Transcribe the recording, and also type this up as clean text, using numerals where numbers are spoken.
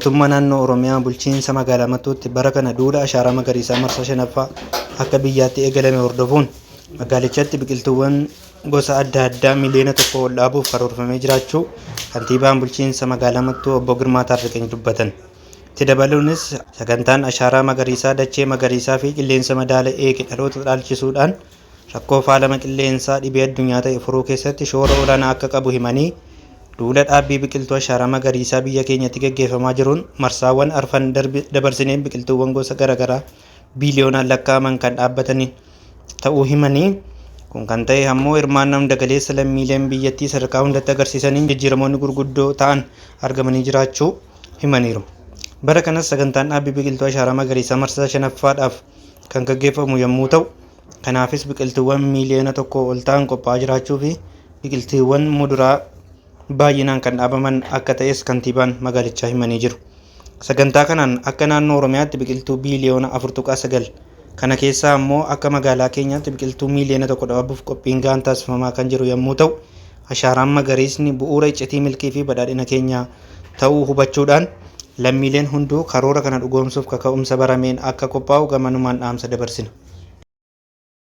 Mootummaa Naannoo Oromiyaa Bulchiinsa Magaalaa Mattuutti bara kana duula Ashaaraa Magariisaa marsaa 5ffaa akka biyyaatti eegalame hordofuun magaalichatti biqiltuuwwan gosa adda addaa miiliyoona 1 ol dhaabuuf karoorfamee jiraachuu Kantiibaan Bulchiinsa Magaalaa Mattuu Obbo Girmaa Taarriqany dubbatan. Itti dabaluunis sagantaan Ashaaraa Magariisaa dachee magariisaa fi qilleensa madaala eege dhaloota dhaalchisuudhaan rakkoo faalama qilleensaa dhibee addunyaa ta'e furuu keessatti shoora olaanaa akka qabu himanii, duula dhaabbii biqiltuu ashaaraa magariisaa biyya keenyatti gaggeeffamaa jiruun marsaawwan arfan dabarsineen biqiltuuwwan gosa garaagaraa biiliyoonaan lakkaa'aman kan dhaabbatan ta'uu himanii, kun kan ta'e ammoo hirmaannaa hundagaleessa lammiileen biyyattii sadarkaa hundatti agarsiisaniin jijjiiramoonni gurguddoo ta'an argamanii jiraachuu himaniiru. Bara kanas sagantaan dhaabbii biqiltuu ashaaraa magariisaa marsaa 5ffaadhaaf kan gaggeeffamu yommuu ta'u, kanaafis biqiltuuwwan miiliyoona 1 ol ta'an qophaa'aa jiraachuu fi biqiltuuwwan muduraa baay'inaan kan dhaabaman akka ta'es kantiibaan magaalichaa himanii jiru. Sagantaa kanaan akka naannoo Oromiyaatti biqiltuu biiliyoona 4.9 kana keessaa ammoo akka magaalaa keenyaatti biqiltuu miiliyoona 1 dhaabuuf qophiin gahaan taasifamaa kan jiru yommuu ta'u, ashaaraan magariisni bu'uura iccitii milkii fi badhaadhina keenyaa ta'uu hubachuudhaan lammiileen hunduu karoora kana dhugoomsuuf kaka'umsa barameen akka qophaa'u gamanumaan dhaamsa dabarsina.